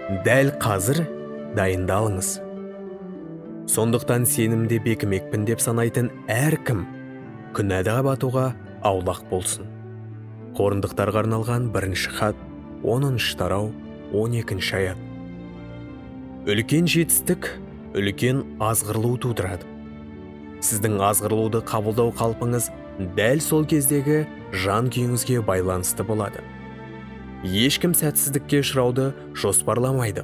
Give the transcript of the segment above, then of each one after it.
Дәл қазір дайындалыңыз. Сондықтан сенімде бекімекпін деп санайтын әркім күнәда батуға аулақ болсын. Қорындықтарға арналған бірінші хат, 10 тарау, 12 аят. Үлкен жетістік үлкен азғырылу тудырады. Сіздің азғырылуды қабылдау қалпыңыз дәл сол кездегі жан күйіңізге байланысты болады. Ешкім сәтсіздікке ұшырауды жоспарламайды.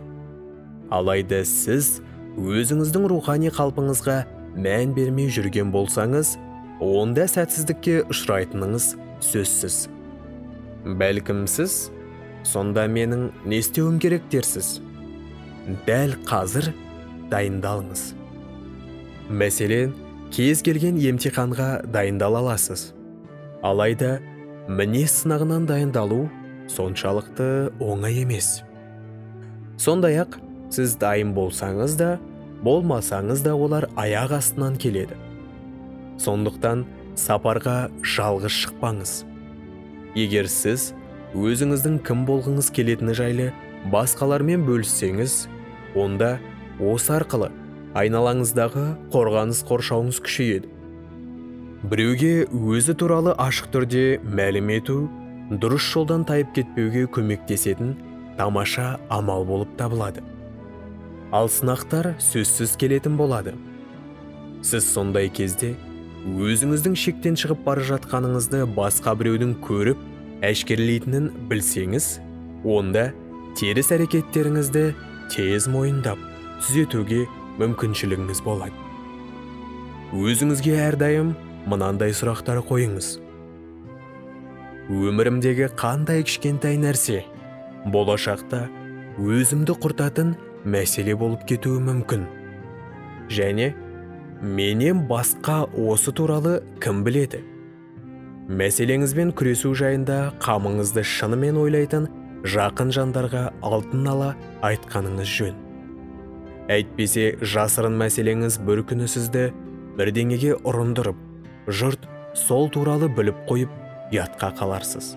Алайда сіз өзіңіздің рухани қалпыңызға мән бермей жүрген болсаңыз, онда сәтсіздікке ұшырайтыныңыз сөзсіз. Бәлкім сіз, сонда менің не істеуім керек дерсіз. Дәл қазір дайындалыңыз. Мәселен, кез келген емтиханға дайындала аласыз. Алайда, мінез сынағынан дайындалу соншалықты оңай емес. Сондай-ақ, сіз дайын болсаңыз да, болмасаңыз да олар аяқ астынан келеді. Сондықтан сапарға жалғыз шықпаңыз. Егер сіз өзіңіздің кім болғыңыз келетіні жайлы басқалармен бөліссеңіз, онда осы арқылы айналаңыздағы қорғаныс қоршауыңыз күшейеді. Біреуге өзі туралы ашық түрде мәлім ету, дұрыс жолдан тайып кетпеуге көмектесетін тамаша амал болып табылады. Ал сынақтар сөзсіз келетін болады. Сіз сондай кезде өзіңіздің шектен шығып бара жатқаныңызды басқа біреудің көріп, әшкерелейтінін білсеңіз, онда теріс әрекеттеріңізді тез мойындап, түзетуге мүмкіншілігіңіз болады. Өзіңізге әрдайым мынандай сұрақтар қойыңыз. Өмірімдегі қандай кішкентай нәрсе болашақта өзімді құртатын мәселе болып кетуі мүмкін? Және менен басқа осы туралы кім біледі? Мәселеңізбен күресу жайында қамыңызды шынымен ойлайтын жақын жандарға алдын ала айтқаныңыз жөн. Әйтпесе жасырын мәселеңіз бір күні сізді бірдеңеге ұрындырып, жұрт сол туралы біліп қойып, ұятқа қаларсыз.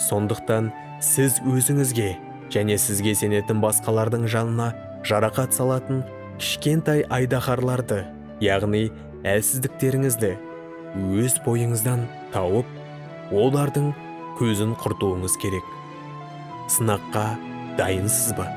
Сондықтан сіз өзіңізге және сізге сенетін басқалардың жанына жарақат салатын кішкентай айдаһарларды, яғни әлсіздіктеріңізді өз бойыңыздан тауып, олардың көзін құртуыңыз керек. Сынаққа дайынсыз ба?